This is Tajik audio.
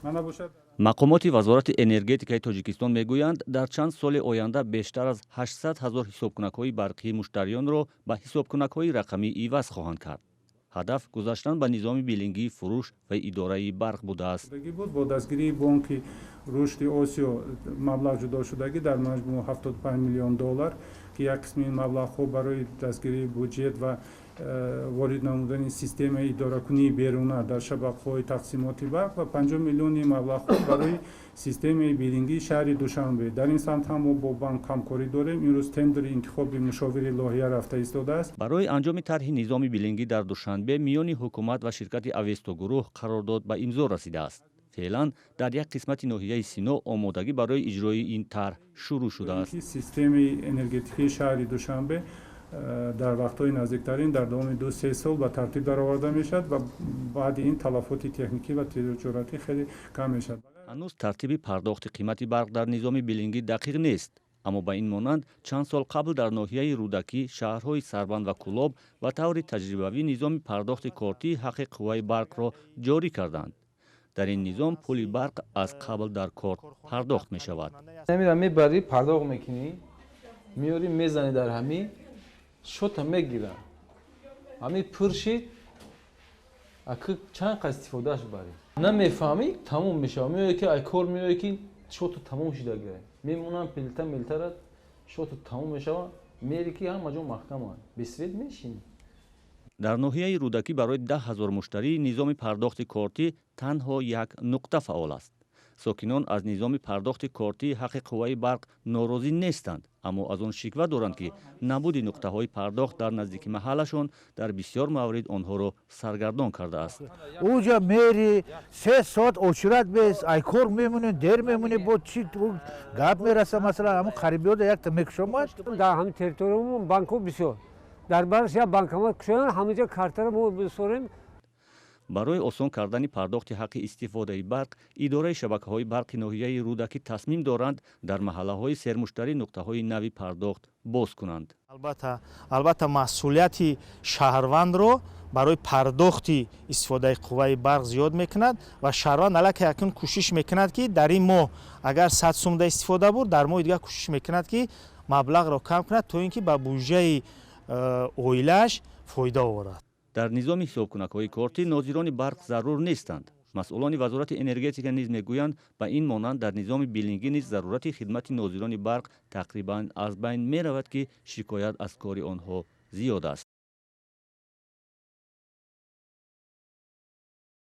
Мана бошад. Мақомоти Вазорати энергетикаи Тоҷикистон мегӯянд, дар чанд соли оянда бештар аз 800 ҳазор ҳисобкунакҳои барқии муштариёнро ба ҳисобкунакҳои рақамӣ иваз хоҳанд кард. Ҳадаф гузаштан ба низоми билингии фурӯш ва идораи барқ будааст. Буд бо дастгирии Бонки рушди Осиё маблағ ҷудошудагӣ дар маҷмӯъ 75 миллион доллар, ки як қисми ин маблағҳо барои дастгирии буҷет ва ворид намудани системаи идоракунии беруна дар шабакаҳои тақсимоти барқ ва 50 миллиони маблағҳо барои системаи билингии шаҳри Душанбе. Дар ин самт ҳам мо бо банк ҳамкорӣ дорем. Имрӯз тендери интихоби мушовири лоиҳа рафта истодааст. Барои анҷоми тарҳи низоми билингӣ дар Душанбе миёни ҳукумат ва ширкати Авесто Гурӯҳ қарордод ба имзо расидааст. Феълан дар як қисмати ноҳияи Сино омодагӣ барои иҷрои ин тарҳ шурӯъ шудааст. Системаи энергетикии шаҳри Душанбе дар вақтҳои наздиктарин, дар давоми 2-3 сол ба тартиб дароварда мешавад ва баъди ин талафоти техникӣ ва тиҷоратӣ хеле кам мешавад. Ҳанӯз тартиби пардохти қимати барқ дар низоми билингӣ дақиқ нест, аммо ба ин монанд чанд сол қабл дар ноҳияи Рӯдакӣ, шаҳрҳои Сарбанд ва Кӯлоб ба таври таҷрибавӣ низоми пардохти кортии ҳаққи қувваи барқро ҷорӣ карданд. Дар ин низом пули барқ аз қабл дар корт пардохт мешавад. Ҳамира мебарӣ, пардохт мекунӣ, меорӣ, мезанӣ, дар ҳамин счёта мегирам. Ҳамин пур шид, аки чанд қа истифодааш барӣ, намефаҳмӣ, тамом мешавад. Меояд ки ай кор меояд, ки счёту тамом шида гирад, мемонам плита милтара, счёту тамом мешавад, мери ки ҳама ҷо маҳкама, без свет мешинӣ. Дар ноҳияи Рӯдакӣ барои 10 000 муштарӣ низоми пардохти кортӣ танҳо як нуқта фаъол аст. Сокинон аз низоми пардохти кортии ҳаққи қувваи барқ норозӣ нестанд, аммо аз он шиква доранд, ки набуди нуқтаҳои пардохт дар наздики маҳаллашон дар бисёр маврид онҳоро саргардон кардааст. Уҷа мери, 3 соат очередь бес, ай кор мемонӣ, дер мемонӣ, бо чи гап мераса? Масалан, ҳамн қарибиёда якта мекушомад. Дар ҳамин территориямон банкҳо бисёр, дар барш як банкомат кушоян, ҳамаҷа картаро мо бисорем. Барои осон кардани пардохти ҳаққи истифодаи барқ идораи шабакаҳои барқи ноҳияи Рӯдакӣ тасмим доранд, дар маҳаллаҳои сермуштарӣ нуқтаҳои нави пардохт боз кунанд. Албатта, масъулияти шаҳрвандро барои пардохти истифодаи қувваи барқ зиёд мекунад ва шаҳрванд аллакай акнун кӯшиш мекунад, ки дар ин моҳ агар 100 сумда истифода бурд, дар моҳи дигар кӯшиш мекунад, ки маблағро кам кунад, то ин ки ба буҷаи оилааш фоида оварад. Дар низоми ҳисобкунакҳои кортӣ нозирони барқ зарур нестанд. Масъулони Вазорати энергетика низ мегӯянд, ба ин монанд дар низоми билингӣ низ зарурати хидмати нозирони барқ тақрибан аз байн меравад, ки шикоят аз кори онҳо зиёд аст.